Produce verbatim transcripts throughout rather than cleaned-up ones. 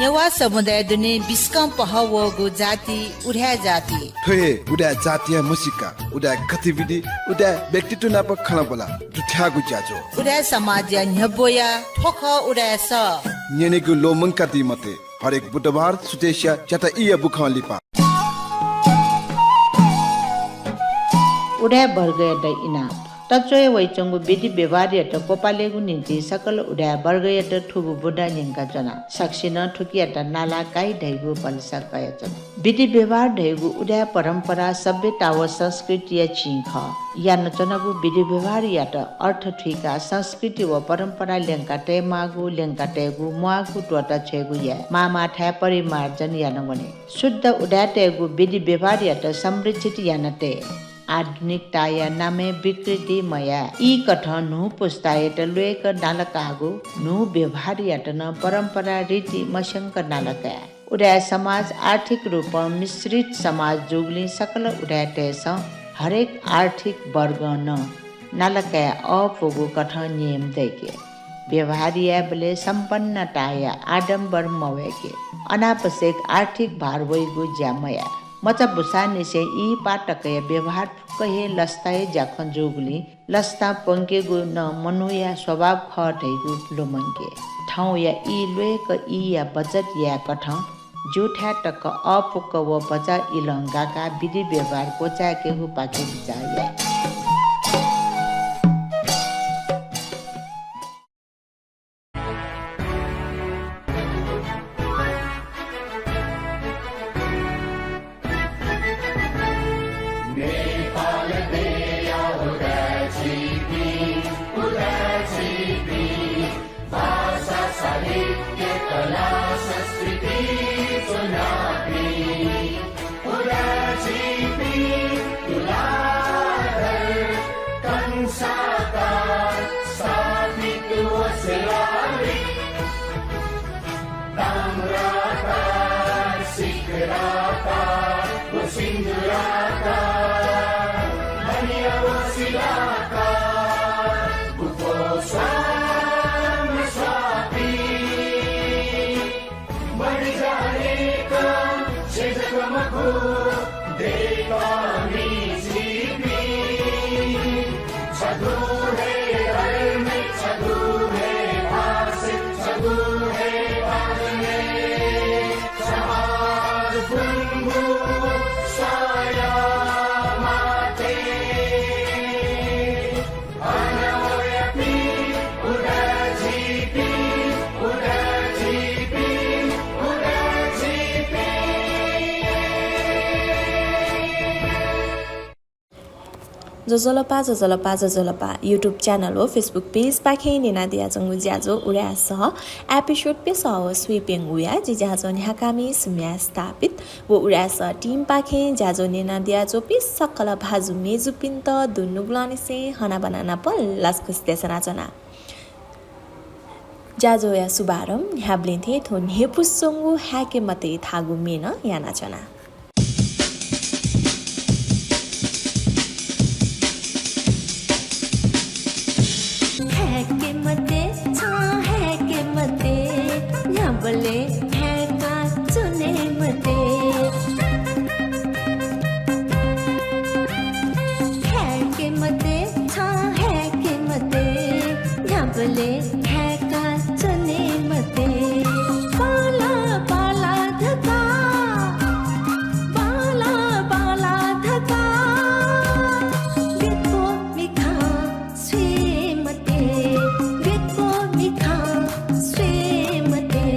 नेवाः समुदाय दुने बिस्कं पहः वःगु जाति उदाय् जाति। थ्व हे उदाय् जातिया म्हसीका, उदाय् गतिविधि, उदाय् व्यक्तित्व नाप खँल्हाबल्हा दुथ्याःगु ज्याझ्वः। उदाय् समाजया न्ह्यब्वया थ्व खः उदाय् सः। न्यनेगु ल्वःमंकादी मते। हरेक बुधबार सुथसिया च्याता ईया बुखं लिपा। उदाय् वर्गयात इनाप। तच्वया वइच्वंगु विधि व्यवहारयात क्वपालेगु निंतिं सकल उदाय् वर्गयात थुगु बुँदा न्यंकाच्वना। सकसिनं थुकियात नाला काइ धइगु भलसा कयाच्वना। विधि व्यवहार धइगु उदाय् परम्परा सभ्यता व संस्कृतिया चिं खः। यानाच्वनागु विधि व्यवहारयात अर्थ थुइकाः संस्कृति व परम्परा ल्यंका तयेमाःगु, ल्यंका तयेगु म्वाःगु त्वःता छ्वयेगु याये। माःमाःथाय् परिमार्जन याना वने। शुद्ध उदाय्‌तय्‌गु विधि व्यवहारयात संरक्षित याना तये। आधुनिकताया नामय् विकृति मयाये। ईकथं न्हू पुस्तायात ल्वय्‌क नालाकाःगु न्हू व्यवहारयात नं परम्परा रीति मस्यंक नालाकाये। उदाय् समाज आर्थिक रूपं मिश्रित समाज जूगुलिं सकल उदाय्‌तय्‌सं हरेक आर्थिक वर्गं नं नालाकाये अःपुगु कथं नियम दय्‌के। व्यवहार यायेबलय् सम्पन्नताया आडम्बर मवय्‌के। अनावश्यक आर्थिक भार वइगु ज्या मयाये। मचा बुसांनिसें ई पाः तकया व्यवहार फुक्क हे लसताया ज्याखँ जूगुलिं लसता प्वंकेगु नं मनूया स्वभाव खः धइगु लुमंके। थौंया ई ल्वय्‌क ईया बचत यायेकथं ज्यूथाय् तक अःपुक व भचा इलं गाकाः विधि व्यवहार क्वचाय्‌केगुपाखे बिचाः याये। नेपाल देया उदाय् झीपिं, उदाय् झीपिं, भाषा, साहित्य, कला, संस्कृति ज्वनापिं, उदाय् झीपिं तुलाधर कंसाकार स्थापित व शिलालिपि। ताम्राकार, सिकराकार व सिन्दूराकार, मणि व शिलाकार, गुफो स्वां स्वापी। मरि जानेका छेँ जक मखु, दय्‌कामि झीपिं। छगू हे धर्म, छगू हे भाषा, छगू हे भाषा, छगू हे ज्वजलपा, ज्वजलपा, ज्वजलपा। YouTube channel व Facebook page पाखें न्यनादियाच्वंगु ज्याझ्वः उदाय् सः episode प्यसः व स्वयेप्यंगुया जि ज्याझ्वः न्ह्याकामि सुम्या स्थापित व उदाय् सः team पाखें ज्याझ्वः न्यनादियाच्वंपिं सकल भाजु मेजुपिन्त दुनुगलंनिसें हनाबना नाप लसकुस देछानाच्वना। ज्याझ्वःया शुभारम्भ न्ह्याबलें थें थ्व न्ह्यइपुसे च्वंगु हाय्‌के मते धाःगु म्ये नं यानाच्वना। हाय्‌के मते, छं हाय्‌के मते, न्ह्याबलें हाय्‌का च्वने मते। हाय्‌के मते, छं हाय्‌के मते, न्ह्याबलें हाय्‌का च्वने मते। बांला बांला धकाः, बांला बांला धकाः, ग्यक्व मिखां स्वये मते, ग्यक्व मिखां स्वये मते।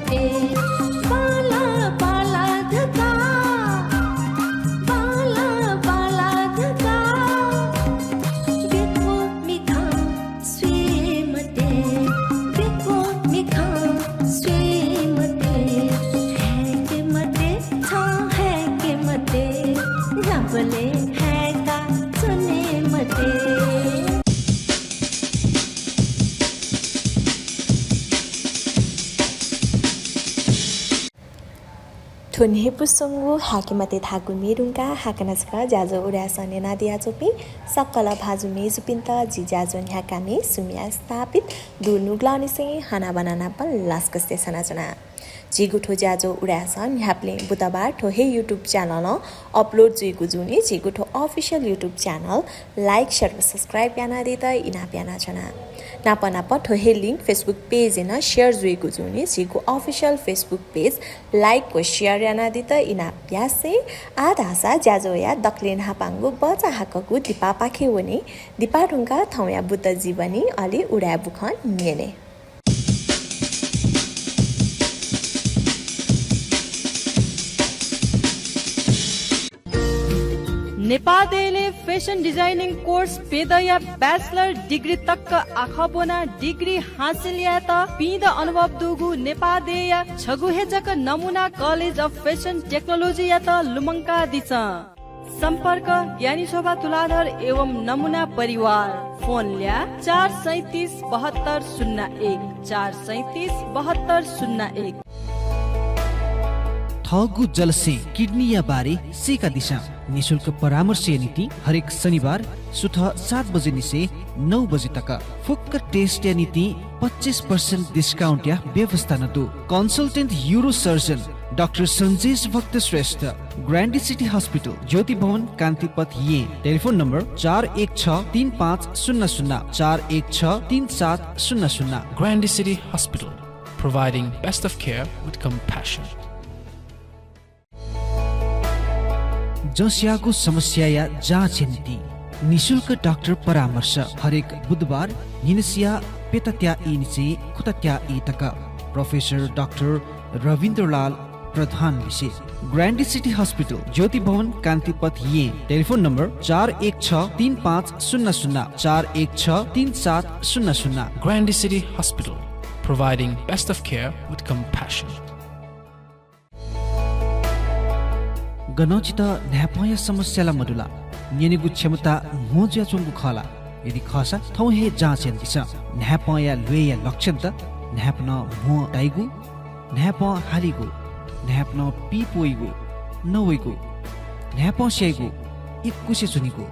बांला बांला धकाः, बांला बांला धकाः, बेक्व मिखां स्वये मते, बेक्व मिखां स्वये मते, हय्के मते, छं हय्के मते, न्ह्याबलें हय्का च्वने मते। थ्व न्ह्यइपुसे च्वंगु हय्के मते धाःगु म्ये धुंकाः हाकनं छकः ज्याझ्वः उदाय् सः न्यनादियाच्वंपिं सकल भाजु मय्जुपिन्त जि ज्याझ्वः न्ह्याकामि सुम्या स्थापित दुनुगलंनिसें हनाबना नाप लसकुस देछानाच्वना। झीगु थ्व ज्याझ्वः उदाय् सः न्ह्याबलें बुधबार थ्व हे YouTube channel-ं upload जुइगु जूनि। झीगु थ्व official YouTube channel like, share व subscribe यानादीत इनाप यानाच्वना। नाप नाप थ्व हे link Facebook page-य् नं share जुइगु जूनि। झीगु official Facebook page like व share यानादीत इनाप यासें आः धाःसा ज्याझ्वःया दकलय् न्हापांगु बचा हाकःगु दिपापाखे वने। दिपा धुंकाः थौंया बुद्ध जीवनी अले उदाय् बुखँ न्यने। नेपाः देय्‌लय् fashion designing course प्यदँया bachelor degree तक आखः ब्वनाः degree हासिल यायेत पिदँ अनुभव दुगु नेपाः देय्‌या छगू हे जक नमुना College of Fashion Technology-यात लुमंकादिसँ। सम्पर्क, ज्ञानी शोभा तुलाधर एवं नमुना परिवार। फोन ल्याः चार सैँतिस बहत्तर शून्य एक, चार सैँतिस बहत्तर शून्य एक। थःगु जलस्यें किडनीया बारे सीकादिसँ। निशुल्क परामर्शया निंतिं हरेक शनिबार सुथ सात बजेनिसें नौ बजे तक। फुक्क test-या निंतिं पच्चिस percent discount-या व्यवस्था नं दु। Consultant urosurgeon डाक्टर सन्जेश भक्त श्रेष्ठ, Grande City Hospital, ज्योति भवन, कान्तिपथ, येँ। टेलिफोन नम्बर चार एक छ तीन पाँच शून्य शून्य, चार एक छ तीन सात शून्य शून्य। Grande City Hospital, providing best of care with compassion. जँस्याःगु समस्याया जाँचया निंतिं निशुल्क डाक्टर परामर्श हरेक बुधबार न्हिनसिया प्यतात्या ईनिसें खुतात्या ई तक। प्रोफेसर डाक्टर रविन्द्रलाल प्रधान लिसे। ग्रान्डी सिटी हस्पिटल, ज्योति भवन, कान्तिपथ, येँ। टेलिफोन नम्बर चार एक छ तीन पाँच शून्य शून्य, चार एक छ तीन सात शून्य शून्य। Grande City Hospital, providing best of care with compassion. गनं छितः न्हाय्पंया समस्या ला मदु ला? न्यनेगु क्षमता म्हो जुयाच्वंगु खः ला? यदि खःसा, थौं हे जाँच यानादिसँ। न्हाय्पंया ल्वय्या लक्षणत न्हाय्पनं म्हो ताइगु, न्हाय्पं हालीगु, न्हाय्पनं पीप वइगु, नवइगु, न्हाय्पं स्याइगु, इकुसे च्वनीगु,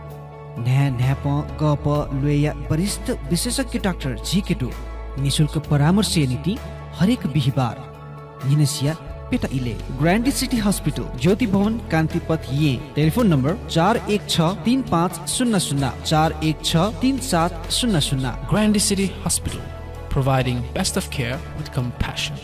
न्हाय् न्हाय्पं गःपः ल्वय्या वरिष्ठ विशेषज्ञ डाक्टर झीके दु। निशुल्क परामर्शया निंतिं हरेक बिहिबार न्हिनसिया प्यता इलय्। ग्रान्डी सिटी हस्पिटल, ज्योति भवन, कान्तिपथ, येँ। टेलिफोन नम्बर चार एक छ तीन पाँच शून्य शून्य, चार एक छ तीन सात शून्य शून्य। Grande City Hospital, providing best of care with compassion.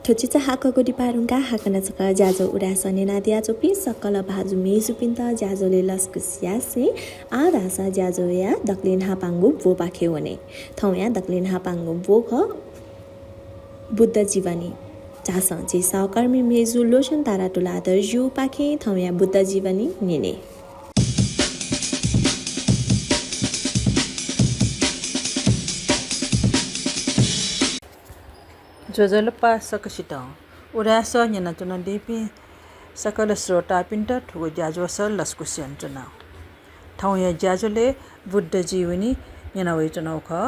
थ्व चिचाहाकःगु दिपाः धुंकाः हाकनं छकः ज्याझ्वः उदाय् सः न्यनादियाच्वंपिं सकल भाजु मय्जुपिन्त ज्याझ्वलय् लसकुस यासें आः धाःसा ज्याझ्वःया दकलय् न्हापांगु ब्वपाखे वने। थौंया दकलय् न्हापांगु ब्व खः बुद्ध जीवनी। झासँ झी सहकर्मी मय्जु लोचन तारा तुलाधर ज्यूपाखें थौंया बुद्ध जीवनी न्यने। ज्वजलपा सकसितं। उदाय् सः न्यनाच्वनादीपिं सकल श्रोतापिन्त थुगु ज्याझ्वलय् लसकुस यानाच्वना। थौंया ज्याझ्वलय् बुद्ध जीवनी न्यनावयाच्वनागु खः।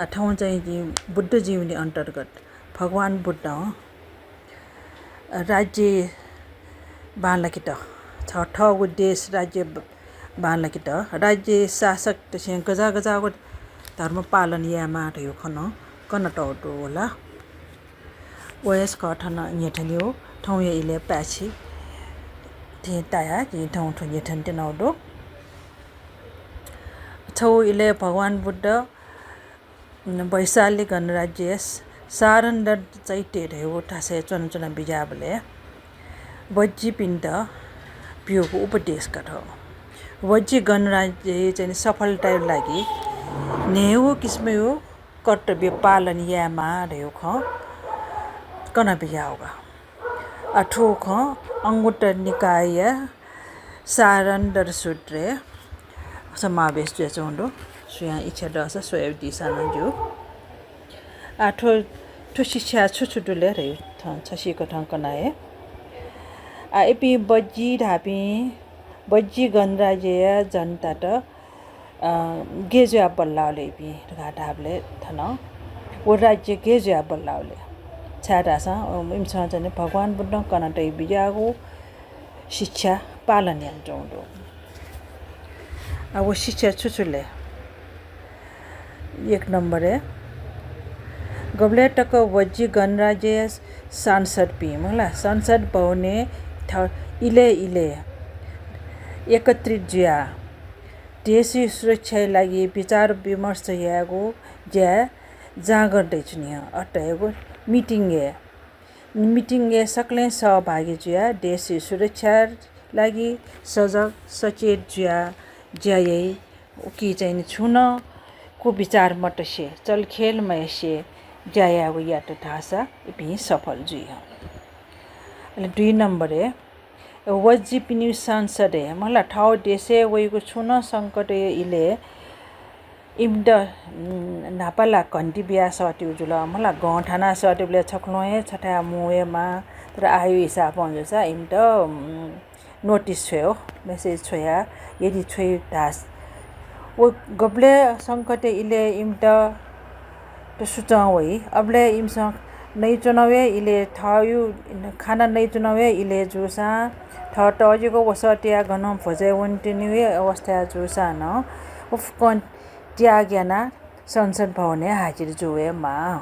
आ, थौं चाहिँ जिं बुद्ध जीवनी अन्तर्गत भगवान बुद्धं राज्य बांलाकेत, छ-, थःगु देश राज्य ब-, बांलाकेत राज्य शासकतय्सं गज्याः गज्याःगु धर्म पालन यायेमाः धयागु खँ नं कनातःगु दु ला। व हे छकः थन न्ह्यथनेगु, थौंया इलय् पाय्छि थें तायाः जिं थौं थ्व न्ह्यथने त्यनागु दु। छगू इलय् भगवान बुद्ध वैशाली गणराज्यय् सारनाथ चैत्य धयागु थासय् च्वनाच्वना बिज्याःबलय् वज्जीपिन्त ब्यूगु उपदेश कथं वज्जी गणराज्यय् चाहिँ सफलताया लागि न्हय्गू किसिमया कर्तव्य पालन यायेमाः धयागु खँ कनाबिज्याःगु। आ, थ्व खँ अंगुत्तर निकायया सारन्धर सूत्रय् समावेश जुयाच्वंगु दु। सुयां इच्छा दःसा स्वयादिसँ नं ज्यू। आ, थ्व, थ्व शिक्षा छु छु दु ले धयागु थन छसिक थन कना हे। आ, इपिं बज्जी धाःपिं, बज्जी गणराज्यया जनतात अ, गय् जुयाः बल्लाः ले इपिं धकाः धाःबलय् थन व राज्य गय् जुयाः बल्लाः ले, छाय्धाःसा, अ, इमिसं चाहिँ भगवान बुद्धं कना तयाबिज्याःगु शिक्षा पालन यानाच्वंगु दु। आ, व शिक्षा छु छु ले? एक नम्बरय्, गबलय् तक बज्जी गणराज्यया सांसदपिं, मला, संसद भवनय् थ-, इलय् इलय् एकत्रित जुयाः देशया सुरक्षाया लागि विचार विमर्श यायेगु ज्याय् जाँगर दइच्वनी। अथे धयागु meeting-य्, meeting-य् सकलें सहभागी जुयाः देशया सुरक्षाया लागि सजग सचेत जुयाः ज्या याइ। उकी चाहिँ नि छुं नं कुविचार मतसे, चलखेल मयासे ज्या यायेगु यात धाःसा इपिं सफल जुइ हं। अले दुई नम्बरय्, वज्जीपिनिगु संसदय्, मला, थःगु देशय् वइगु छुं नं संकटया इलय् इमित, उम्, न्हापा ला घन्टी बियाः सःतेगु जुल, मला, गं थानाः सःतेबलय् छकलं हे छथाय् मुं वयेमाः, तर आःया हिसाबं जूसा इमित, उम्, notice छ्वयेगु, message छ्वयाः यदि छ्वइ धाःसा, व गबलय् संकटया इलय् इमित त सुचं वइ। अबलय् इमिसं नइच्वनावया इलय् थःयु खाना नइच्वनावया इलय् जूसां, थः तःजिक वसः तयाः गनं भ्वजय् वनेत्यनावया अवस्थाय् जूसां नं व फुक्कं त्याग यानाः संसद भवनय् हाजिर जुयावयेमाः।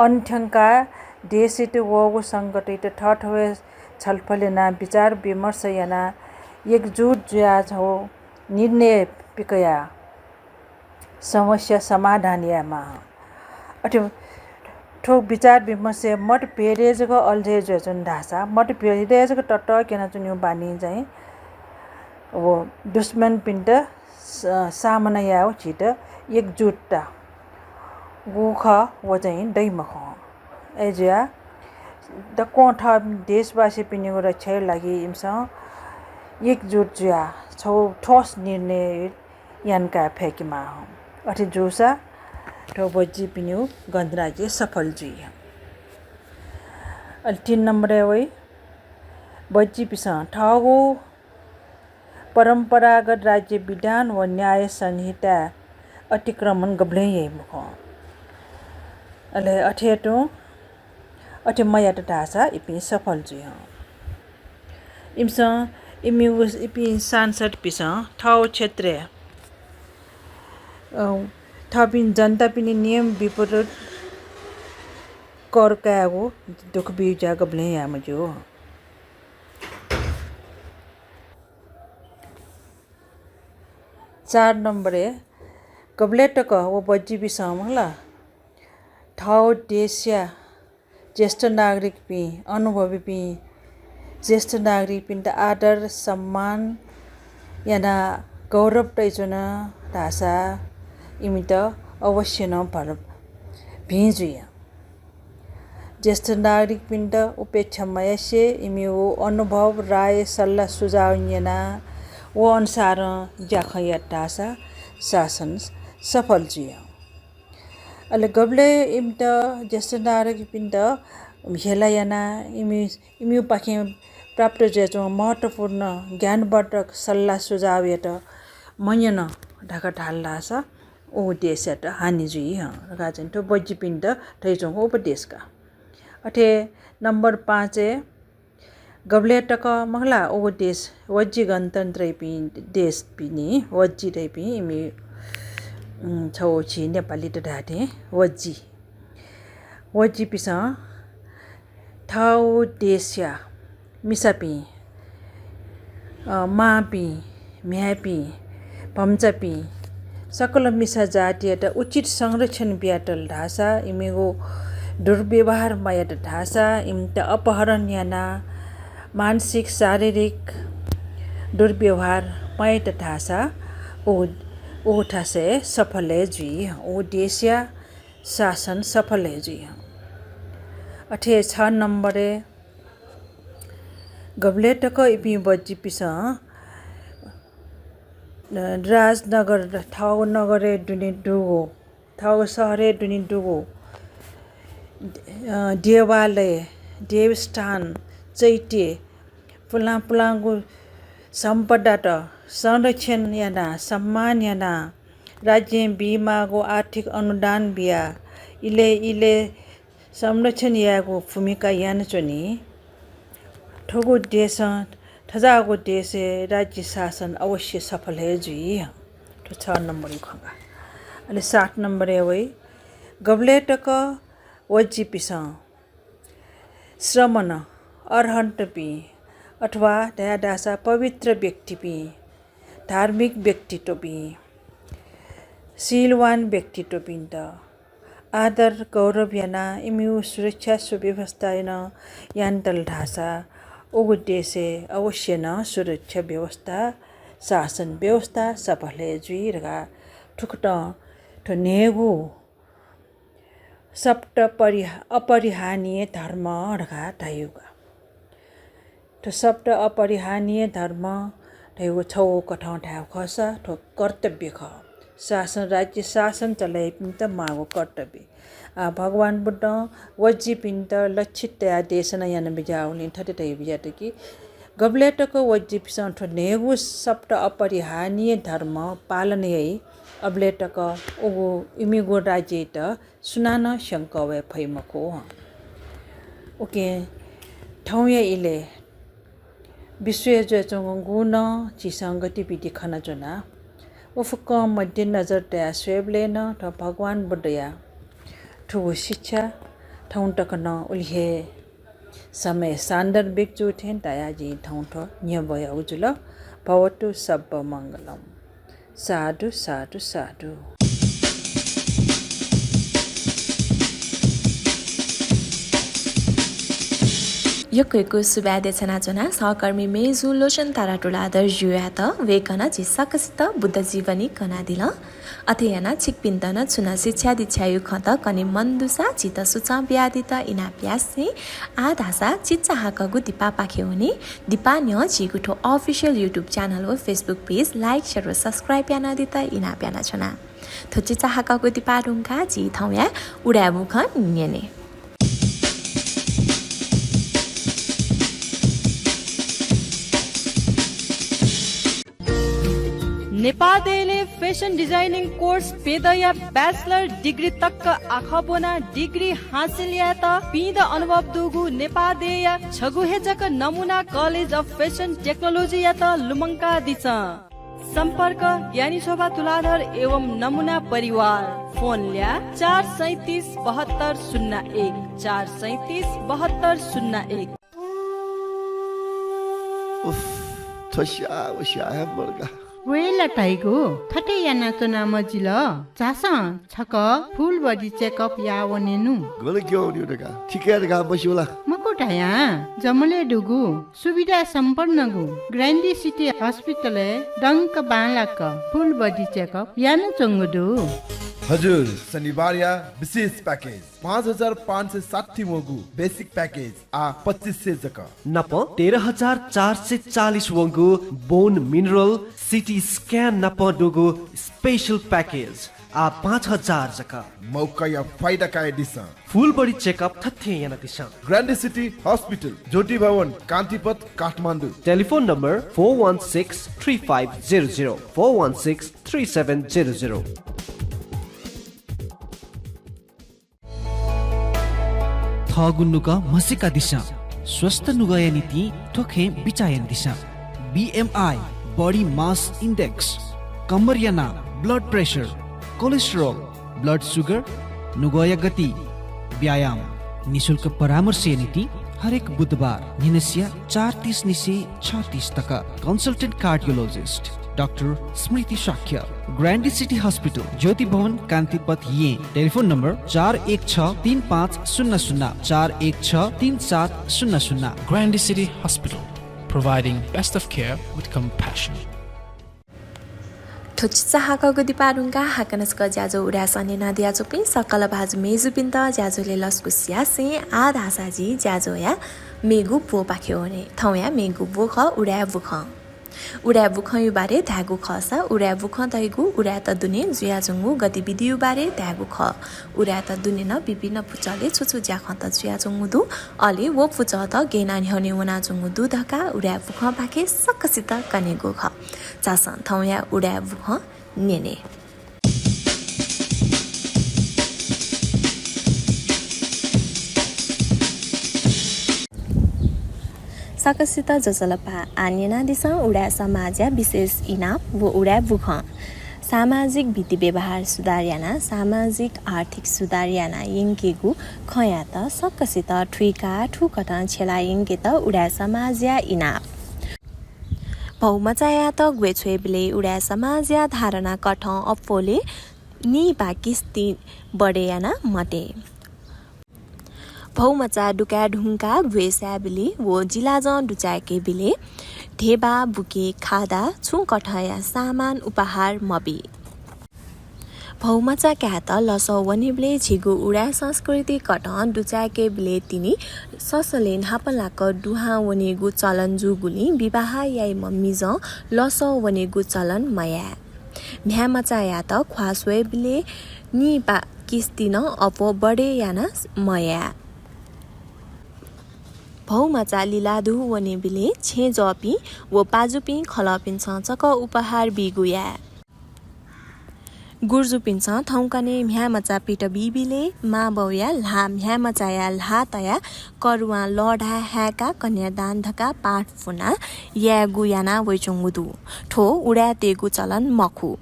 अन थ्यंकाः देशयात वःगु संकटयात थःथवय् छलफल यानाः विचार विमर्श यानाः एकजुट जुयाः छगू निर्णय पिकयाः समस्या समाधान यायेमाः। अथे थ्व विचार विमर्शय् मतभेदय् जक अल्झय् जुयाच्वन धाःसा, मतभेदय् जक ततःक्यनाच्वनीगु बानी चाहिँ व दुश्मनपिन्त स-, सामना यायेगु झीत एकजुटता गु खः, व चाहिँ दइ मखु। अय्‌जुयाः दक्वं थः देशवासीपिनिगु रक्षाया लागि इमिसं एकजुट जुयाः छगू ठोस निर्णय याना काये फय्केमाः। अथे जूसा थ्व बज्जीपिनिगु गणराज्य सफल जुइ। अले तीन नम्बरय् वइ, बज्जीपिसं थःगु परम्परागत राज्य विधान व न्याय संहिताय् अतिक्रमण गबलें याइ मखु। अले अथे तुं अथे मयात धाःसा इपिं सफल जुइ हं। इमिसं, इमिगु, इपिं सांसदपिसं थःगु क्षेत्रय्, अ, थःपिं जनतापिनि नियम विपरीत कर कायेगु दुःख बीगु ज्या गबलें याये मज्यू। चार नम्बरय्, गबलय् तक व बज्जीपिसं मला थःगु देशया ज्येष्ठ नागरिकपिं, अनुभवीपिं ज्येष्ठ नागरिकपिन्त आदर सम्मान यानाः गौरव तयाच्वन धाःसा इमित अवश्य नं भर भिं जुइ। ज्येष्ठ नागरिकपिन्त उपेक्षा मयासे इमिगु अनुभव, राय, सल्लाह, सुझाव न्यनाः व अनुसारं ज्याखँ यात धाःसा शासन सफल जुइ। अले गबलय् इमित, ज्येष्ठ नागरिकपिन्त हेला यानाः इमि, इमिपाखें प्राप्त जुयाच्वंगु महत्त्वपूर्ण ज्ञानवर्धक सल्लाह सुझावयात मन्यन धकाः धाल धाःसा व देशयात हानि जुइ हं धकाः चाहिँ थ्व बज्जीपिन्त धयाच्वंगु उपदेश का। अथे नम्बर पाँचय्, गबलय् तक मखु ला व देश वज्जी गणतन्त्रयापिं देशपिनि वज्जी धइपिं इमि, उम्, छगू झी नेपालीत धाये थें वज्जी। वज्जीपिसं थःगु देशया मिसापिं, अ, मांपिं, म्ह्याय्‌पिं, भम्चापिं, सकल मिसा जातियात उचित संरक्षण बियातल धाःसा, इमिगु दुर्व्यवहार मयात धाःसा, इमित अपहरण यानाः मानसिक, शारीरिक दुर्व्यवहार मयात धाःसा, उ, उ थासय् सफल हे जुइ। उ देशया शासन सफल हे जुइ। अथे छ नम्बरय् गबलय् तक इपिं वज्जीपिसं राजनगर, थःगु नगरय् दुने दुगु, थःगु शहरय् दुने दुगु, अ, देवालय, देवस्थान, चैत्य, पुलां पुलांगु सम्पदात संरक्षण यानाः, सम्मान यानाः, राज्यं बीमाःगु आर्थिक अनुदान बियाः इलय् इलय् संरक्षण यायेगु भूमिका यानाच्वनी। थुगु देशं, थज्याःगु देशय् राज्य शासन अवश्य सफल हे जुइ। थ्व छ नम्बरया खँ का। अले सात नम्बरय् वइ, गबलय् तक वज्जीपिसं श्रमण, अर्हन्तपिं अथवा धयादासा पवित्र व्यक्तिपिं, धार्मिक व्यक्तित्वपिं, शीलवान व्यक्तित्वपिन्त आदर गौरव यानाः इमिगु सुरक्षा सुव्यवस्था यानातल धाःसा उगु देशय् अवश्य नं सुरक्षा व्यवस्था, शासन व्यवस्था सफल हे जुइ धकाः थुकथं थ्व न्हय्गू सप्त परिहा-, अपरिहानीय धर्म धकाः धयागु। थ्व सप्त अपरिहानीय धर्म धयागु छगू कथं धायेगु खःसा थ्व कर्तव्य खः। शासन, राज्य शासन चलाइपिन्त माःगु कर्तव्य। आः भगवान बुद्धं वज्जीपिन्त लक्षित तयाः देशना याना बिज्याःगुलिं थथे धया बिज्यात कि गबलय् तक वज्जीपिसं थ्व न्हय्गू सप्त अपरिहानीय धर्म पालन याइ, अबलय् तक उगु इमिगु राज्ययात सुनानं स्यंकः वये फइ मखु। उकिं थौंया इलय् विश्वय् जुयाच्वंगु नं झीसं गतिविधि खनाच्वना। व फुक्कं मध्यनजर तयाः स्वयेबलय् नं थ्व भगवान बुद्धया थुगु शिक्षा थौं तक नं उलि हे समय सान्दर्भिक जू थें धयाः जिं थौं थ्व न्ह्यब्वयागु जुल। भवतु सब्ब मंगलम्। साधु, साधु, साधु। यक्व यक्व सुभाय् देछानाच्वना सहकर्मी मय्जु लोचन तारा तुलाधरजुयात। वय्कलं झी सकसित बुद्ध जीवनी कनादिल। अथे यानाः छिकपिन्त नं छुं नं शिक्षा दीक्षाया खँत कने मन दुसा झीत सुचं बियादीत इनाप यासें आः धाःसा चिचाहाकःगु दिपापाखे वने। दिपा न्ह्यः झीगु थ्व official YouTube channel व Facebook page like, share व subscribe यानादीत इनाप यानाच्वना। थ्व चिचाहाकःगु दिपा धुंकाः झी थौंया उदाय् बुखँ न्यने। नेपाः देय् fashion designing course प्यदँया bachelor degree तक आखः ब्वनाः degree हासिल यायेत पीदँ अनुभव दुगु नेपाः देय्‌या छगू हे जक नमुना College of Fashion Technology यात लुमंकादिसँ। सम्पर्क, ज्ञानी शोभा तुलाधर एवं नमुना परिवार। फोन ल्याः, चार सैँतिस बहत्तर शून्य एक, चार सैँतिस बहत्तर शून्य एक। उफ, थ्व स्याः व स्याः हे मदुगु। वय् ला धाइगु, थथे यानाच्वना मजिल। झासँ छकः full body checkup याः वनेनु। गन क्यं वनेगु धकाः, थिकय् धकाः मस्यू ला? मखु धयां, जमलय् दुगु सुविधा सम्पन्नगु Grande City Hospital-य् दंक बांलाक full body checkup यानाच्वंगु दु। हजुर, शनिबारया विशेष package, पाँच हजार पाँच सय साठी वंगु basic package आः पच्चिस सय जक। नाप तेह्र हजार चार सय चालिस वंगु bone mineral, CT scan नाप दुगु special package आः पाँच हजार जक। मौकाया फाइदा कयादिसँ। Full body checkup थथे यानादिसँ। Grande City Hospital, ज्योति भवन, कान्तिपथ, Kathmandu. Telephone number four one six three five zero zero, four one six three seven zero zero। थःगु नुगः म्हसीकादिसँ। स्वस्थ नुगःया निंतिं थ्व खँय् बिचाः यानादिसँ। BMI, body mass index, कम्मरया नाप, blood pressure, cholesterol, blood sugar, नुगःया गति, व्यायाम। निशुल्क परामर्शया निंतिं हरेक बुधबार न्हिनसिया चार तीस निसें छ तीस तक। Consultant cardiologist डाक्टर स्मृति शाक्य, Grande City Hospital, ज्योति भवन, कान्तिपथ, येँ। Telephone number चार एक छ तीन पाँच शून्य शून्य, चार एक छ तीन सात शून्य शून्य। Grande City Hospital, providing best of care with compassion. थ्व चिचाहाकःगु दिपा धुंकाः हाकनं छकः ज्याझ्वः उदाय् सः न्यनादियाच्वंपिं सकल भाजु मय्जुपिन्त ज्याझ्वलय् लसकुस यासें आः धाःसा जि ज्याझ्वःया मेगु ब्वपाखे वने। थौंया मेगु ब्व खः उदाय् बुखँ। उदाय् बुखँयु बारे धायेगु खःसा उदाय् बुखँ धइगु उदाय्‌त दुने जुयाच्वंगु गतिविधियु बारे धायेगु खः। उदाय्‌त दुने नं विभिन्न पुचलय् छु छु ज्याखँत जुयाच्वंगु दु, अले व पुचःत गय् यानाः न्ह्यःने वनाच्वंगु दु धकाः उदाय् बुखँपाखें सकसित कनेगु खः। झासँ थौंया उदाय् बुखँ न्यने। सकसित ज्वजलपा। आः न्यनादिसँ उदाय् समाजया विशेष इनाप व उदाय् बुखँ। सामाजिक विधि व्यवहार सुधार यानाः सामाजिक आर्थिक सुधार याना यंकेगु खँयात सकसित थुइकाः थुकथं छ्यला यंकेत उदाय् समाजया इनाप। भौमचायात ग्वय् छ्वयेबलय् उदाय् समाजया धारणा कथं अप्वलय् निइपा किस्ति बढे याना मते। भौमचा दुकाये धुंकाः ग्वय् सायेबलय् व जिलाजं दुचाय्‌केबलय् धेबा, बुके, खादा, छुं कथंया सामान उपहार मबी। भौमचा कायेत लसः वनेबलय् झीगु उदाय् संस्कृति कथं दुचाय्‌केबलय् तिनि ससलय् न्हापालाक दुहां वनेगु चलन जूगुलिं विवाह याइम्ह मिजं लसः वनेगु चलन मयाये। म्ह्याय्‌मचायात ख्वाः स्वयेबलय् निइपा किस्ति नं अप्वः बढे याना मयाये। भौमचा लिलाधू वनेबलय् छेँजःपिं व पाजुपिं खलःपिन्सं छकः उपहार बीगु याये। गुर्जुपिन्सं थौंकन्हय् म्ह्याय्‌मचा पित बीबलय् मांबौया ल्हाः म्ह्याय्‌मचाया ल्हाः तयाः करुवां लःधाः हाय्‌काः कन्यादान धकाः पाठ ब्वनाः यायेगु याना वइच्वंगु दु। थ्व उदाय्‌तय्‌गु चलन मखु।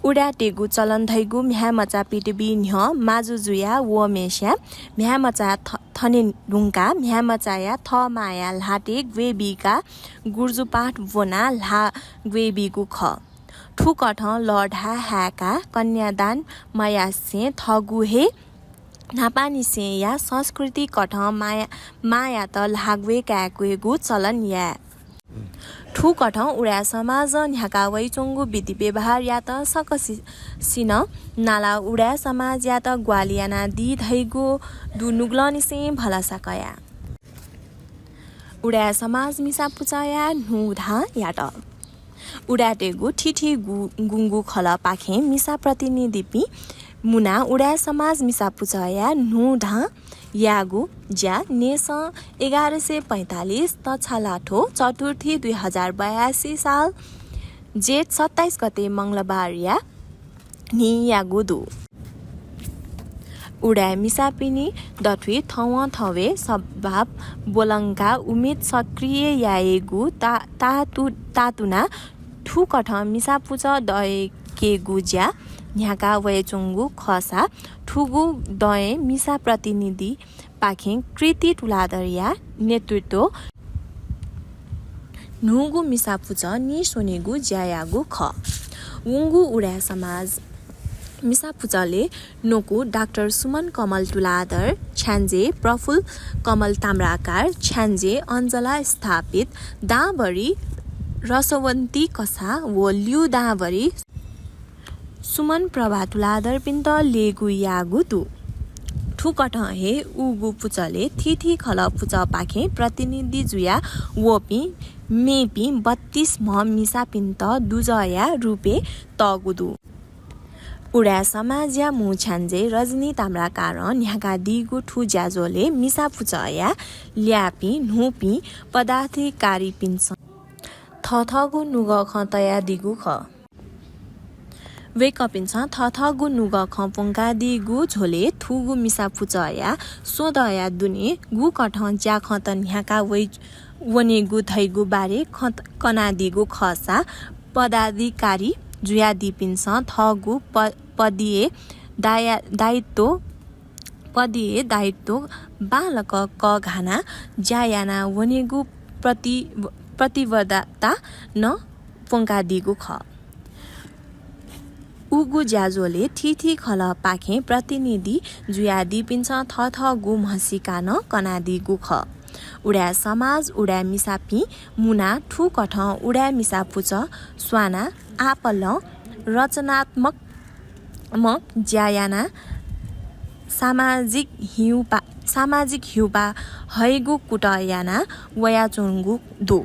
उदाय्‌तय्‌गु चलन धइगु म्ह्याय्‌मचा पित बी न्ह्यः माजु जुया वःम्हस्या म्ह्याय्‌मचा थ-, थने धुंकाः म्ह्याय्‌मचाया थः मांया ल्हातय् ग्वय् बीकाः गुर्जु पाठ ब्वनाः ल्हाः ग्वय् बीगु खः। थुकथं लःधाः हाय्‌काः कन्यादान मयासें थःगु हे न्हापांनिसेंया संस्कृति कथं मांया-, मांयात ल्हाः ग्वय् काय्‌केगु चलन याये। थुकथं उदाय् समाजं न्ह्याका वइच्वंगु विधि व्यवहारयात सकसि-, सिनं नालाः उदाय् समाजयात ग्वाहालि यानादी धइगु दुनुगलंनिसें भलसा कया। उदाय् समाज मिसा पुचःया न्हूधां यात। उदाय्‌तय्‌गु थीथी गु-, गुंगू खलःपाखें मिसा प्रतिनिधिपिं मुनाः उदाय् समाज मिसा पुचःया न्हूधां याःगु ज्या न्हेसं एघार सय पैंतालिस तछालाथ्व चतुर्थी दुई हजार बयासी साल जेठ सत्ताइस गते मंगलबारया न्हिं याःगु दु। उदाय् मिसापिनि दथुइ थवंथवय् सभाव ब्वलंकाः उमेद सक्रिय यायेगु ता-, तातु-, तातुनाः थुकथं मिसा पुचः दयेकेगु ज्या न्ह्याका वयाच्वंगु खःसा थुगु दँय् मिसा प्रतिनिधि पाखें कृति तुलाधरया नेतृत्व न्हूगु मिसा पुचः नीस्वनेगु ज्या याःगु खः। वंगु उदाय् समाज मिसा पुचलय् न्वकू डाक्टर सुमन कमल तुलाधर, छ्याञ्जे प्रफुल्ल कमल ताम्राकार, छ्याञ्जे अञ्जला स्थापित, दांभरि रसवन्ती कसाः व ल्यू दांभरि सुमन प्रभा तुलाधरपिन्त लेगु याःगु दु। थुकथं हे उगु पुचलय् थीथी खलः पुचःपाखें प्रतिनिधि जुया वःपिं मेपिं बत्तीस म्ह मिसापिन्त दुजःया रूपय् तःगु दु। उदाय् समाजया मू छ्याञ्जे रजनी ताम्राकारं न्ह्याकादीगु थ्व ज्याझ्वलय् मिसा पुचःया ल्याःपिं न्हूपिं पदाधिकारीपिन्सं थःथःगु नुगः खँ तयादीगु खः। वय्कःपिन्सं थःथःगु नुगः खँ प्वंकादीगु झ्वलय् थुगु मिसा पुचःया स्वदँया दुने गुकथं ज्याखँत न्ह्याका वइ-, वनेगु धइगु बारे खँ त-, कनादीगु खःसा पदाधिकारी जुयादीपिन्सं थःगु प-, पदीय दाया-, दायित्व पदीय दायित्व बांलाक कःघानाः ज्या याना वनेगु प्रति-, प्रतिबद्धता नं प्वंकादीगु खः। उगु ज्याझ्वलय् थीथी खलःपाखें प्रतिनिधि जुयादीपिन्सं थःथःगु म्हसीका नं कनादीगु खः। उदाय् समाज, उदाय् मिसापिं मुनाः थुकथं उदाय् मिसा पुचः स्वानाः आपालं रचनात्मक म ज्या यानाः सामाजिक हिउपा, सामाजिक हिउपा हइगु कुतः याना वयाच्वंगु दु।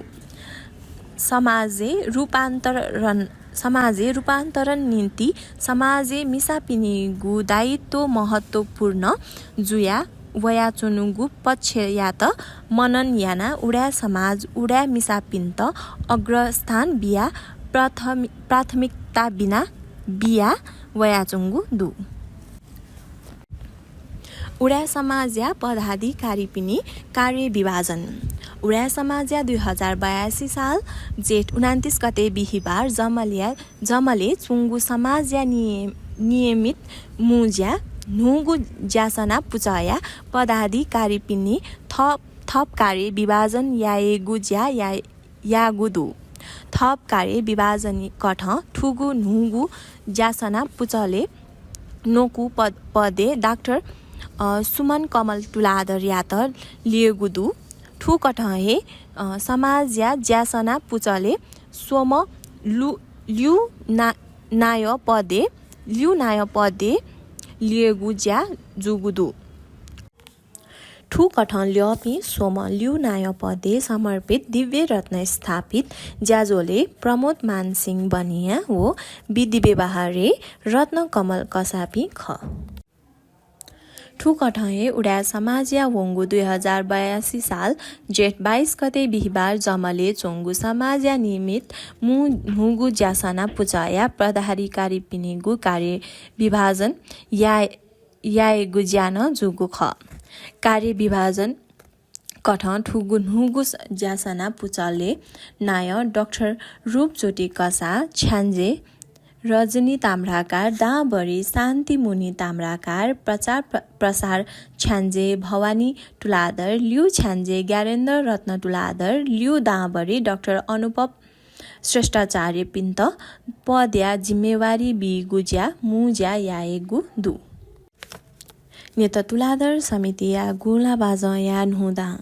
समाजय् रूपान्तरण, समाजय् रूपान्तरण निंतिं समाजय् मिसापिनिगु दायित्व महत्त्वपूर्ण जुया वयाच्वंगु पक्षयात मनन यानाः उदाय् समाज, उदाय् मिसापिन्त अग्रस्थान बियाः प्राथमि-, प्राथमिकता बिना बिया वयाच्वंगु दु। उदाय् समाजया पदाधिकारीपिनि कार्य विभाजन। उदाय् समाजया दुई हजार बयासी साल जेठ उनान्तिस गते बिहिबार जमलया, जमलय् च्वंगु समाजया निय-, नियमित मुँज्या न्हूगु ज्यासना पुचःया पदाधिकारीपिनि थप, थप कार्य विभाजन यायेगु ज्या या-, याःगु दु। थप कार्य विभाजन कथं थुगु न्हूगु ज्यासना पुचलय् नकु पद, पदय् डाक्टर, अ, सुमन कमल तुलाधरयात ल्येगु दु। थुकथं हे, अ, समाजया ज्यासना पुचलय् स्वम्ह लु-, ल्यू ना-, नायः पदय्, ल्यू नायः पदय् ल्येगु ज्या जूगु दु। थुकथं ल्यःपिं स्वम्ह ल्यू नायः पदय् समर्पित दिव्य रत्न स्थापित ज्याझ्वलय् प्रमोद मान सिंह बनिया व विधि व्यवहारय् रत्न कमल कसाःपिं खः। थुकथं हे उदाय् समाजया वंगु दुई हजार बयासी साल जेठ बाइस गते बिहिबार जमलय् च्वंगु समाजया नियमित मु-, न्हूगु ज्यासना पुचःया पदाधिकारीपिनिगु कार्य विभाजन या-, यायेगु ज्या नं जूगु खः। कार्य विभाजन कथं थुगु न्हूगु स-, ज्यासना पुचलय् नायः डाक्टर रूपज्योति कसाः, छ्याञ्जे रजनी ताम्राकार, दांभरि शान्तिमुनि ताम्राकार, प्रचार प्र-, प्रसार छ्याञ्जे भवानी तुलाधर, ल्यू छ्याञ्जे ज्ञानेन्द्र रत्न तुलाधर, ल्यू दांभरि डाक्टर अनुभव श्रेष्ठाचार्यपिन्त पदया जिम्मेवारी बीगु ज्या मुँज्या यायेगु दु। न्यत तुलाधर समितिया गुँला बाजंया न्हूदां।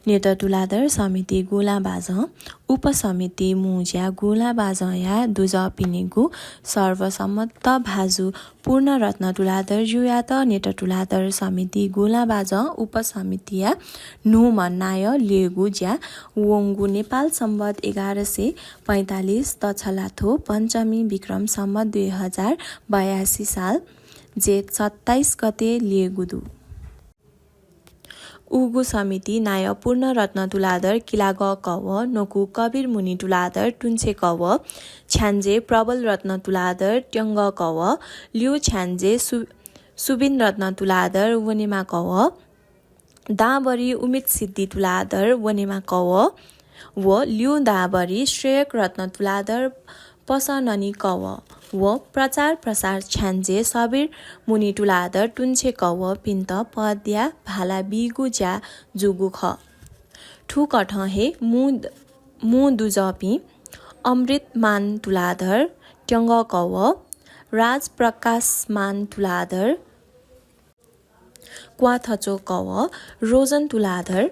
न्यत तुलाधर समिति गुँला बाजं उपसमिति मुँज्या गुँला बाजंया दुजःपिनिगु सर्वसम्मत भाजु पूर्णरत्न तुलाधरज्यूयात न्यत तुलाधर समिति गुँला बाजं उपसमितिया न्हूम्ह नायः ल्येगु ज्या वंगु नेपाल सम्बत एघार सय पैंतालिस तछलाथ्व पञ्चमी विक्रम सम्बत दुई हजार बयासी साल जेठ सत्ताइस गते ल्येगु दु। उगु समिति नायः पूर्णरत्न तुलाधर किलागः कवः, नकु कबीर मुनि तुलाधर टुन्छे कवः, छ्याञ्जे प्रबल रत्न तुलाधर त्यंगः कवः, ल्यू छ्याञ्जे सु-, सुबिन रत्न तुलाधर वनेमा कवः, दांभरि उमेद सिद्धि तुलाधर वनेमा कवः व ल्यू दांभरि श्रेयक रत्न तुलाधर पसननी कवः व प्रचार प्रसार छ्याञ्जे सबिर मुनि तुलाधर टुन्छे कवःपिन्त पदया भाला बीगु ज्या जूगु खः। थुकथं हे मू, मू दुजःपिं अमृत मान तुलाधर त्यंगः कवः, राज प्रकाश मान तुलाधर क्वाथचो कवः, रोजन तुलाधर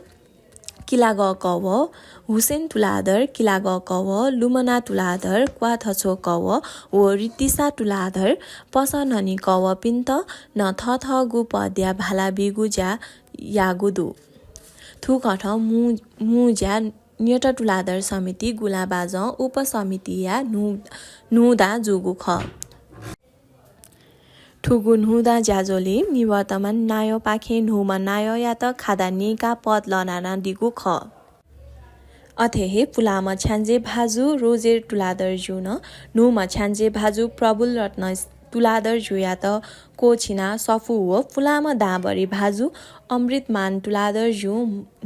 किलागः कवः, हुसेन तुलाधर किलागः कवः, लुमना तुलाधर क्वाथचो कवः व रितिसा तुलाधर पसननी कवःपिन्त नं थःथःगु पदया भाला बीगु ज्या याःगु दु। थुकथं मू, मू ज्या न्यत तुलाधर समिति गुँला बाजं उपसमितिया न्हू, न्हूदां जूगु खः। थुगु न्हूदां ज्याझ्वलय् निवर्तमान नायःपाखें न्हूम्ह नायःयात खादा नीकाः पद लःल्हानादीगु खः। अथे हे पुलांम्ह छ्याञ्जे भाजु रोजेर तुलाधरज्यू नं न्हूम्ह छ्याञ्जे भाजु प्रबुल रत्न तुलाधरज्यूयात क्वःछिनाः सफू व पुलांम्ह दांभरि भाजु अमृतमान तुलाधरज्यू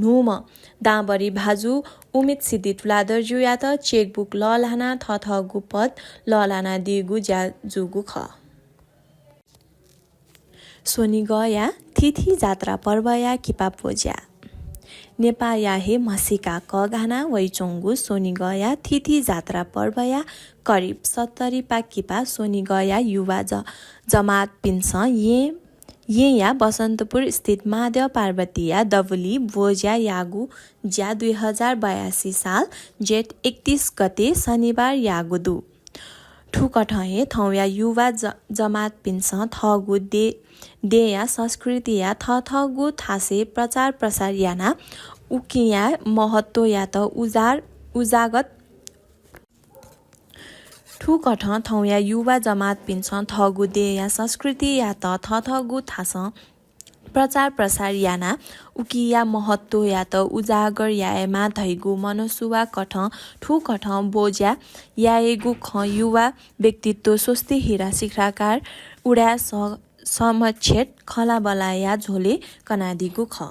न्हूम्ह दांभरि भाजु उमेद सिद्धि तुलाधरज्यूयात cheque book लःल्हानाः थःथःगु पद लःल्हानादीगु ज्या जूगु खः। स्वनिगःया थीथी जात्रा पर्वया किपा प्वज्या। नेपाःया हे म्हसीका कःघाना वइच्वंगु स्वनिगःया थीथी जात्रा पर्वया करिब सत्तरी पा किपा स्वनिगःया युवा ज-, जमातपिन्सं येँ, येँया बसन्तपुर स्थित महादेव पार्वतीया दबुली ब्वज्या याःगु ज्या दुई हजार बयासी साल जेठ एकतिस गते शनिबार याःगु दु। थुकथं हे थौंया युवा ज-, जमातपिन्सं थःगु दे-, देया संस्कृतिया थथःगु थासय् प्रचार प्रसार यानाः उकिया महत्वयात उजार-, उजागर थुकथं थौंया युवा जमातपिन्सं थःगु देया संस्कृतियात थथःगु थासं प्रचार प्रसार यानाः उकिया महत्वयात उजागर यायेमाः धइगु मनसुवा कथं थुकथं ब्वज्या यायेगु खँ युवा व्यक्तित्व स्वस्ति हिरा सिक्राकार उडाय् स-, समक्षेत खँल्हाबल्हाया झ्वलय् कनादीगु खः।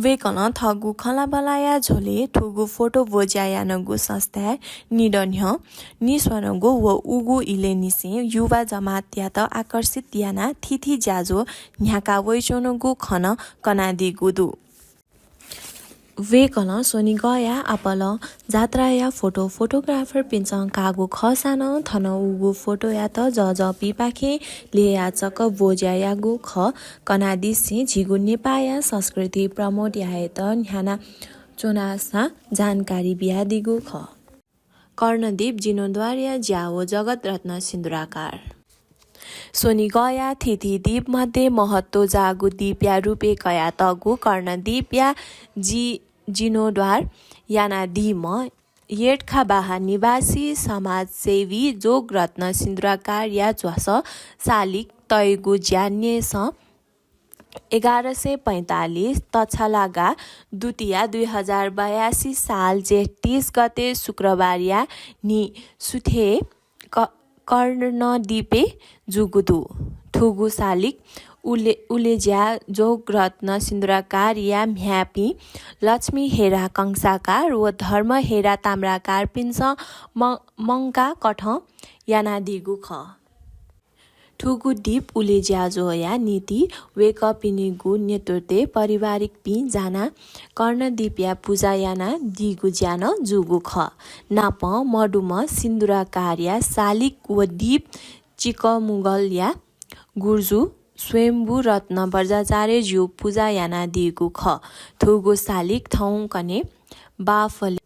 वय्कलं थःगु खँल्हाबल्हाया झ्वलय् थुगु फोटो ब्वज्या यानागु संस्थाय् निदँ न्ह्यः निस्वनागु व उगु इलय् निसें युवा जमातयात आकर्षित यानाः थीथी ज्याझ्वः न्ह्याका वइच्वनागु खँ नं कनादीगु दु। वय्कलं स्वनिगःया आपालं जात्राया फोटो फोटोग्राफरपिन्सं काःगु खःसां नं थन उगु फोटोयात जःजःपिंपाखें ल्ययाः जक ब्वज्या याःगु खँ कनादिसें झीगु नेपाःया संस्कृति प्रमोट यायेत न्ह्यानाच्वनासां जानकारी बियादीगु खः। कर्णदीप जीर्णोद्धारया ज्या व जगत रत्न सिन्दुराकार। स्वनिगःया थीथी दीप मध्ये महत्व जाःगु दीपया रूपय् कयातःगु कर्णदीपया जी-, जीर्णोद्धार यानादीम्ह येर्तखा बाहा निवासी समाजसेवी जोगरत्न सिन्दुराकारया झ्वलय् सालिक तयेगु ज्या न्यसः एघार सय पैंतालिस तछलागा दुतिया दुई हजार बयासी साल जेठ तीस गते शुक्रबारया न्हि सुथय् क-, कर्णदीपय् जूगु दु। थुगु सालिक उले-, उलेज्या जोगरत्न सिन्दुराकारया म्ह्याय्‌पिं लक्ष्मी हेरा कंसाकार व धर्म हेरा ताम्राकारपिन्सं मं-, मंकाः कथं यानादीगु खः। थुगु दीप उलेज्याझ्वःया निंतिं वय्कःपिनिगु नेतृत्वय् पारिवारिकपिं जानाः कर्णदीपया पुजा यानादीगु ज्या नं जूगु खः। नापं मदुम्ह सिन्दुराकारया सालिक व दीप चिकमुगलया गुर्जु स्वयम्भू रत्न बज्राचार्यज्यू पुजा यानादीगु खः। थुगु सालिक थौंकन्हय् बाफलय्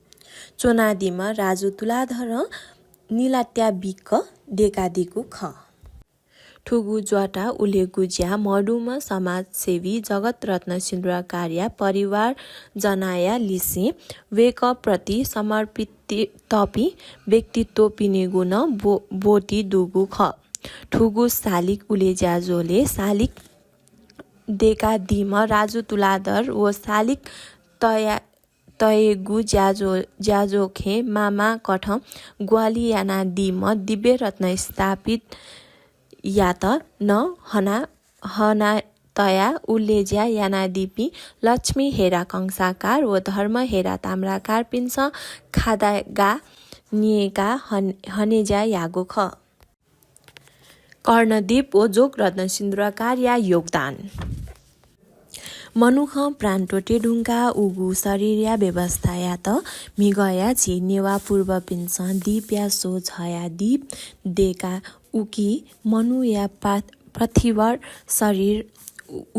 च्वनादीम्ह राजु तुलाधरं निलात्या बिक्क दय्कादीगु खः। थुगु ज्वाता उलेगु ज्या मदुम्ह समाजसेवी जगत रत्न सिन्दुराकारया परिवारजनाया लिसें वय्कःप्रति समर्पितपिं व्यक्तित्वपिनिगु नं ब्व-, ब्वति दुगु खः। थुगु सालिक उलेज्याझ्वलय् सालिक दय्कादीम्ह राजु तुलाधर व सालिक तया-, तयेगु ज्याझ्व-, ज्याझ्वखय् मामा कथं ग्वाहालि यानादीम्ह दिव्यरत्न स्थापितयात नं हना-, हनातयाः उलेज्या यानादीपिं लक्ष्मी हेरा कंसाकार व धर्म हेरा ताम्राकारपिन्सं खादागाः न्यय्काः हन-, हनेज्या याःगु खः। कर्णदीप व जोगरत्न सिन्दुराकारया योगदान। मनुखं प्राण त्वःते धुंकाः उगु शरीरया व्यवस्था यात। म्हिगःया झी नेवाः पूर्वपिन्सं दीपया स्वः झयाः दीप दय्काः उकी मनूया पा-, पार्थिव शरीर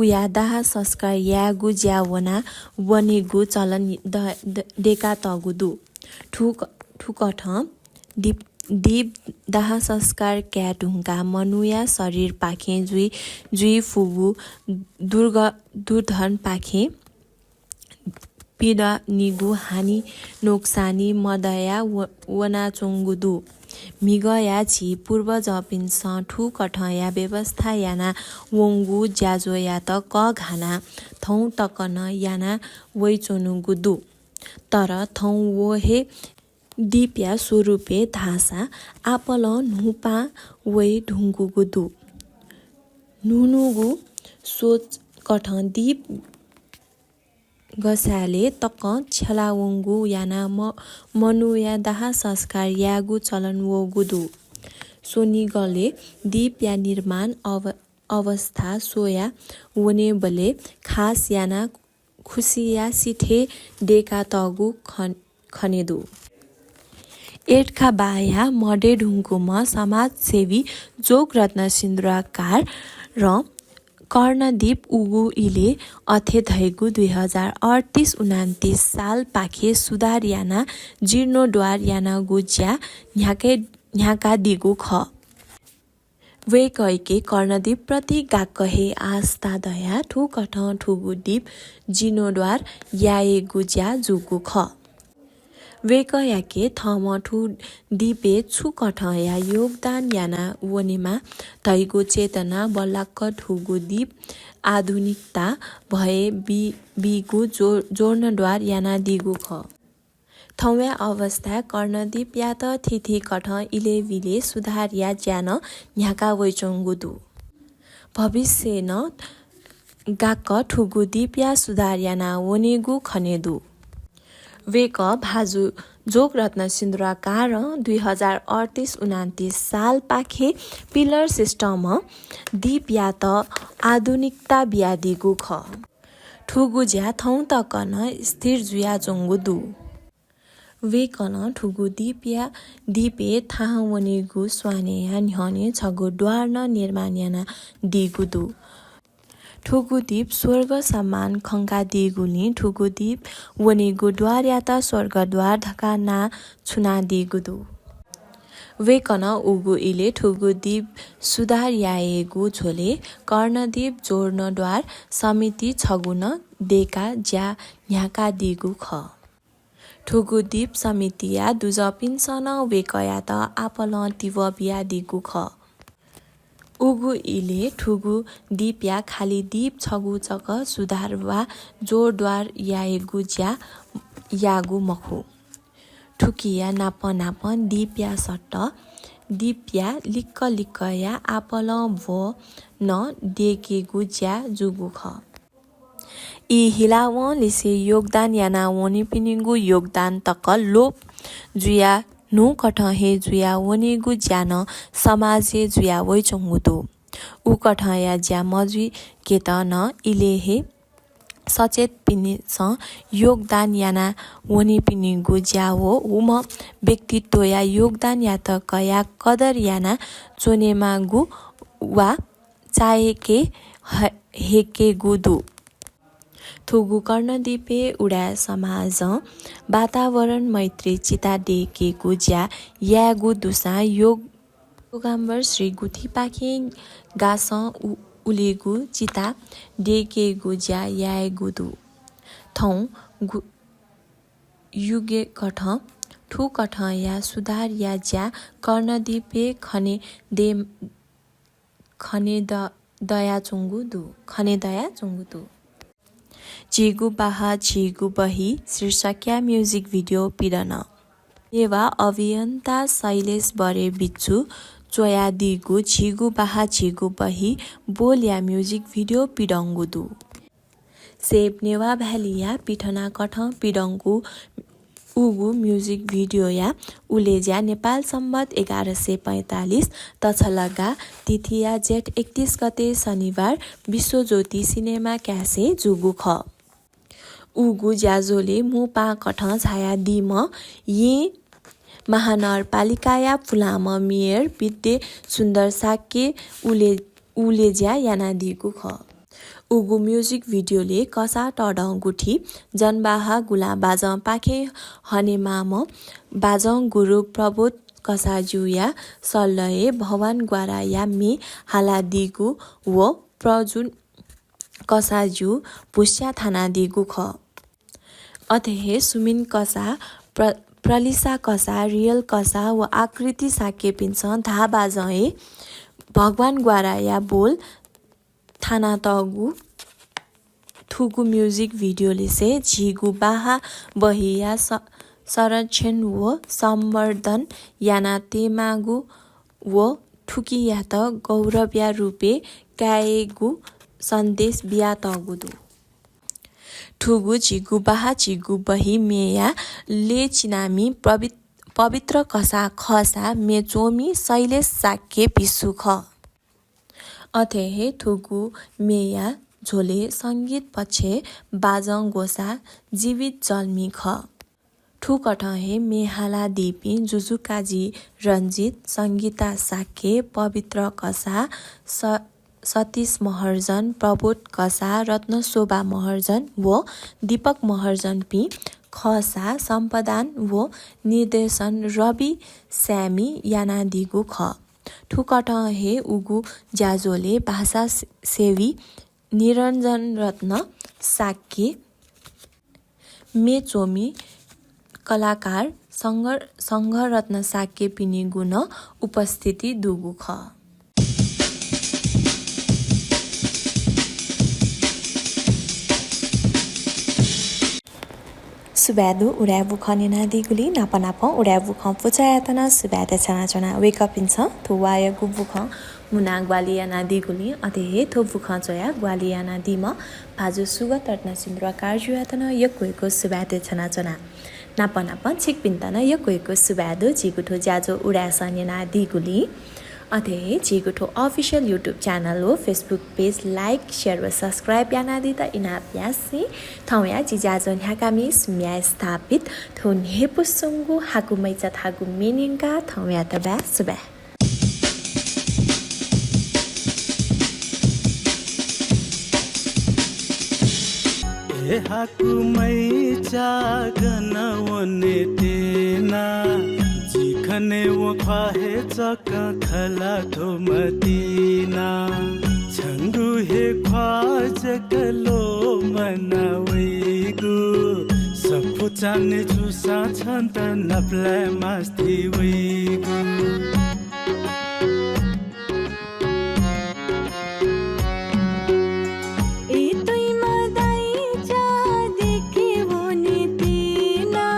उया दाह संस्कार यायेगु ज्या वना वनेगु चलन द-, द-, दय्कातःगु दु। थुक-, थुकथं दीप, दीप दाह संस्कार काये धुंकाः मनूया शरीरपाखें जुइ, जुइफुगु दुर्ग-, दुर्घटनापाखें पीडा निगू हानि नोक्सानी मदया व-, वनाच्वंगु दु। म्हिगःया झी पूर्वजपिन्सं थुकथंया व्यवस्था याना वंगु ज्याझ्वःयात कःघाना थौं तक नं याना वइच्वंगु दु। तर थौं व हे दीपया स्वरूपय् धाःसा आपालं न्हूपां वये धुंकूगु दु। न्हून्हूगु सोच कथं दीप गसालय् तकं छ्यलावंगु यानाः म-, मनूया दाह संस्कार यायेगु चलन वःगु दु। स्वनिगलय् दीपया निर्माण अव-, अवस्था स्वया वनेबलय् खास यानाः खुसिया सिथय् दय्कातःगु खन-, खने दु। एर्तखा बाया मदय् धुंकूम्ह समाजसेवी जोगरत्न सिन्दुराकार र कर्णदीप उगु इले अथे धइगु दुई हजार अठतीस उनान्तीस सालपाखे सुधार याना जीर्णोद्धार यानागु ज्या न्ह्याके-, न्ह्याकादीगु खः। वय्कःयाके कर्णदीप प्रति गाक्क हे आस्था दयाः थुकथं थुगु दीप जीर्णोद्धार यायेगु ज्या जूगु खः। वय्कःयाके थःम्हं थ्व दीपय् छु कथंया योगदान याना वनेमा धइगु चेतना बल्लाक्क थुगु दीप आधुनिकता भए बी-, बीगु जो-, जोर्णोद्धार यानादीगु खः। थौंया अवस्थाय् कर्णदीपयात थीथी कथं इलेबिले सुधारया ज्या नं न्ह्याका वइच्वंगु दु। भविष्यय् नं गाक्क थुगु दीपया सुधार याना वनेगु खने दु। वय्कः भाजु जोगरत्न सिन्दुराकारं दुई हजार अठतीस उनान्तीस सालपाखे pillar system दीपयात आधुनिकता बियादीगु खः। थुगु ज्या थौं तक नं स्थिर जुयाच्वंगु दु। वय्कलं थुगु दीपया, दीपय् थाहां वनेगु स्वानेया न्ह्यःने छगू द्वार नं निर्माण यानादीगु दु। थुगु दीप स्वर्ग समान खंकादीगुलिं थुगु दीप वनेगु द्वारयात स्वर्गद्वार धकाः नां छुनादीगु दु। वय्कलं उगु इलय् थुगु दीप सुधार यायेगु झ्वलय् कर्णदीप जोर्णोद्धार समिति छगू नं दय्काः ज्या न्ह्याकादीगु खः। थुगु दीप समितिया दुजःपिन्सं नं वय्कःयात आपालं तिबः बियादीगु खः। उगु इलय् थुगु दीपया खालि दीप छगू जक सुधार वा जोर्णोद्धार यायेगु ज्या याःगु मखु। थुकिया नापं नापं दीपया सट्ट दीपया लिक्क लिक्कया आपालं ब्व नं दय्केगु ज्या जूगु खः। ई हिलावंलिसे योगदान याना वनीपिनिगु योगदान तक लोप जुया न्हूकथं हे जुया वनीगु ज्या नं समाजय् जुया वइच्वंगु दु। उकथंया ज्या मजुइकेत नं इलय् हे सचेतपिन्सं योगदान याना वनीपिनिगु ज्या व उम्ह व्यक्तित्वया योगदानयात कयाः कदर याना च्वनेमाःगु वा चाय्के ह-, हेकेगु दु। थुगु कर्णदीपय् उदाय् समाजं वातावरण मैत्री चिता दय्केगु ज्या यायेगु दुसां योग-, योगाम्बर श्री गुथिपाखें गासं उ-, उलेगु चिता दय्केगु ज्या यायेगु दु। थौं गु-, युगकथं थुकथंया सुधारया ज्या कर्णदीपय् खने दे-, खने द-, दयाच्वंगु दु, खने दयाच्वंगु दु। झीगु बाहा झीगु बही शीर्षकया music video पिदन। नेवाः अभियन्ता शैलेश बडे बिच्छुं च्वयादीगु झीगु बाहा झीगु बही बोलया music video पिदंगु दु। Save Newa Valley या पिथनाकथं पिदंगु उगु music video या उलेज्या नेपाल सम्बत एघार सय पैंतालिस तछलगा तिथिया जेठ एकतीस गते शनिबार विश्वज्योति सिनेमा क्यासे जूगु खः। उगु ज्याझ्वलय् मू पाहांकथं झायादीम्ह येँ महानगरपालिकाया पुलांम्ह मेयर विद्ये सुन्दर शाक्यं उले-, उलेज्या यानादीगु खः। उगु music video लय् कसाः तःधं गुथि, जनबाहा गुलां बाजंपाखें हनेमाःम्ह बाजं गुरु प्रबोध कसाःज्यूया सल्लय् भवान ग्वाराया म्ये हालादीगु व प्रजुन कसाःज्यू भुस्या थानादीगु खः। अथे हे सुमिन कसाः, प्र-, प्रलिसा कसाः, रियल कसाः व आकृति शाक्यपिन्सं धाः बाजंय् भगवान ग्वाराया बोल थानातःगु थुगु music video लिसे झीगु बाहा बहिया स-, संरक्षण व संवर्धन याना तयेमाःगु व थुकियात गौरवया रूपय् कायेगु सन्देश बियातःगु दु। थुगु झीगु बाहा झीगु बही म्येया लय् चिनामि पवित-, पवित्र कसाः खःसा म्ये च्वमि शैलेश शाक्य भिक्षु खः। अथे हे थुगु म्येया झ्वलय् संगीत पक्षय् बाजं ग्वसाः जीवित जल्मि खः। थुकथं हे म्ये हालादीपिं जुजुकाजी रञ्जित, संगीता शाक्य, पवित्र कसाः, स-, सतीश महर्जन, प्रबोध कसाः, रत्नशोभा महर्जन व दीपक महर्जनपिं खःसा सम्पादन व निर्देशन रवि स्यामी यानादीगु खः। थुकथं हे उगु ज्याझ्वलय् भाषा सेवी निरञ्जन रत्न शाक्य, म्ये च्वमि कलाकार संघ, संघरत्न शाक्यपिनिगु नं उपस्थिति दुगु खः। सुभाय् दु उदाय् बुखँ न्यनादीगुलिं, नाप नापं उदाय् बुखँ पुचःयात नं सुभाय् देछानाच्वना। वय्कःपिन्सं थ्व वाःयागु बुखँ मुनाः ग्वाहालि यानादीगुलिं, अथे हे थ्व बुखँ च्वयाः ग्वाहालि यानादीम्ह भाजु सुगत रत्न सिन्दुराकारजुयात नं यक्व यक्व सुभाय् देछानाच्वना। नाप नापं छिकपिन्त नं यक्व यक्व सुभाय् दु, झीगु थ्व ज्याझ्वः उदाय्सं न्यनादीगुलिं। अथे हे झीगु थ्व official YouTube channel व Facebook page like, share व subscribe यानादीत इनाप यासें थौंया जि ज्याझ्वः न्ह्याकामि सुम्या स्थापित थ्व न्ह्यइपुसे च्वंगु हाकुमैचा धाःगु म्ये न्यंका थौंयात बाय् सुभाय्। ए हाकुमैचा गन वने त्यना, जि खने वं ख्वाः हे चकं खला धुमतिना। छंगु हे ख्वाः जक लोमना वइगु, सफू चान्हय् जूसां छन्त नापलाये मास्ति वइगु। ए तुइमा दाइचा देके वने त्यना,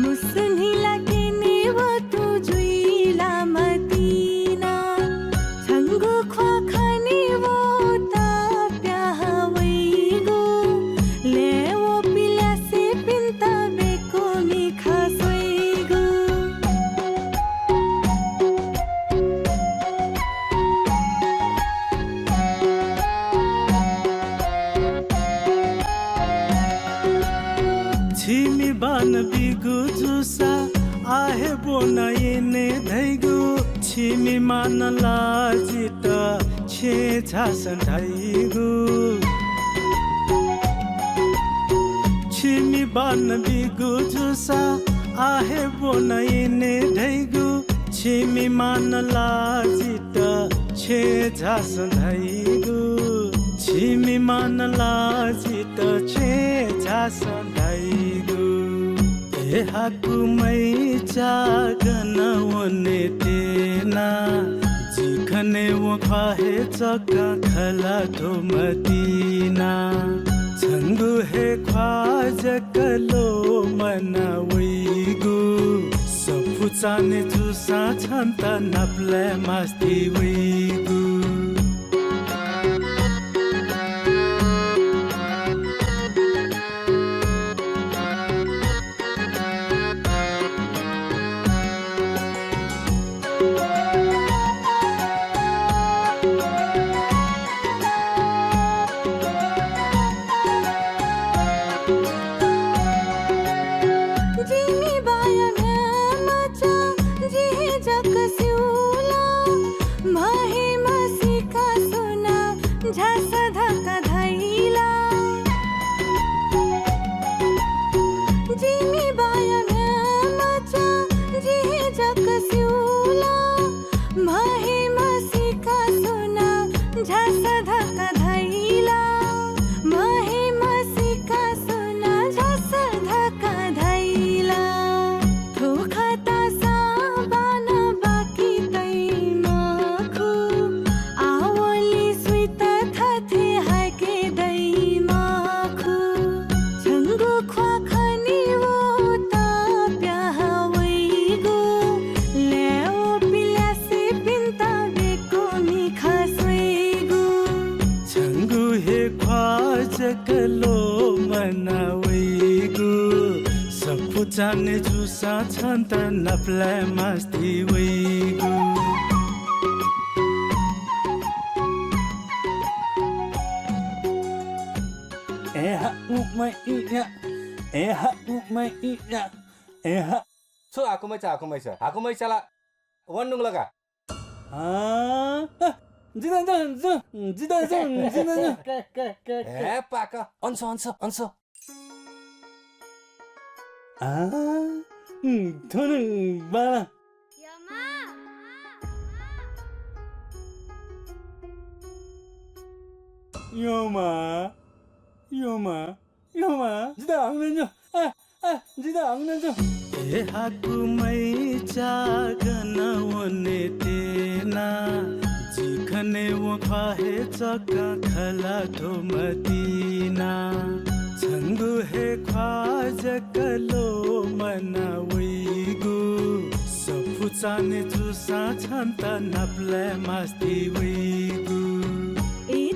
मुसु न्हिला क्यने व तुं जुइ ला मतिना। छंगु ख्वाः खने व ताप्याः वइगु, लय् व पिल्यासेपिन्त बेक्व मिखा स्वइगु। छिमि बान बीगु जूसा आः हे ब्वना यने धइगु, छिमि मां नं ला जितः छेँ झासँ धाइगु। छिमि बान बीगु जूसा आः हे ब्वना यने धइगु, छिमि मां नं ला जितः छेँ झासँ धाइगु। छिमि मां नं ला जितः छेँ झासँ धाइगु। ए हाकुमैचा गन वने त्यना, जि खने वं ख्वाः हे चकं खला धुमतिना। छंगु हे ख्वाः जक लोमना वइगु, सफू चान्हय् जूसां छन्त नापलाये मास्ति वइगु। जिमि बाया म्ह्याय् मचा जि हे जक स्यू ला, म्ह हे म्हसीका सुनां झासँ धकाः धाइ ला। जिमि बाया म्ह्याय् मचा जि हे जक स्यू ला, म्ह हे म्हसीका सुनां झासँ धकाः धाइ ला, म्ह हे म्हसीका सुनां झासँ धकाः धाइ ला। थ्व खँ ताःसां बानं बाकि तइ मखु, आवंलि सुइत थथे हाय्के दइ मखु। छंगु ख्वाः खने व ताप्याः वइगु, लय् व पिल्यासेपिन्त बेक्व मिखा स्वइगु। छंगु हे ख्वाः जक लोमना वइगु, सफू चान्हय् जूसां छन्त नापलाये मास्ति वइगु। ए हा उ मै इ या, ए हा उ मै इ या, ए हा। छु हाकुमैचा, हाकुमैचा, हाकुमैचा ला वने धुंकल का। अँ, अँ, जिं नं जु, जिं नं जु, जिं नं जु। हे पाक, अन्सु, अन्सु, अन्सु। आ, थन बाला। यमा। यमा, यमा, यमा, जितः हंगु नं जु। आ, आ, जितः हंगु नं जु। ए हाकुमैचा गन वने तेना, जि खने वं ख्वाः हे चकं खला धो मतिना। छंगु हे ख्वाः जक लोमना वइगु, सफू चाने जूसां छन्त नापलाये मास्ति वइगु। ए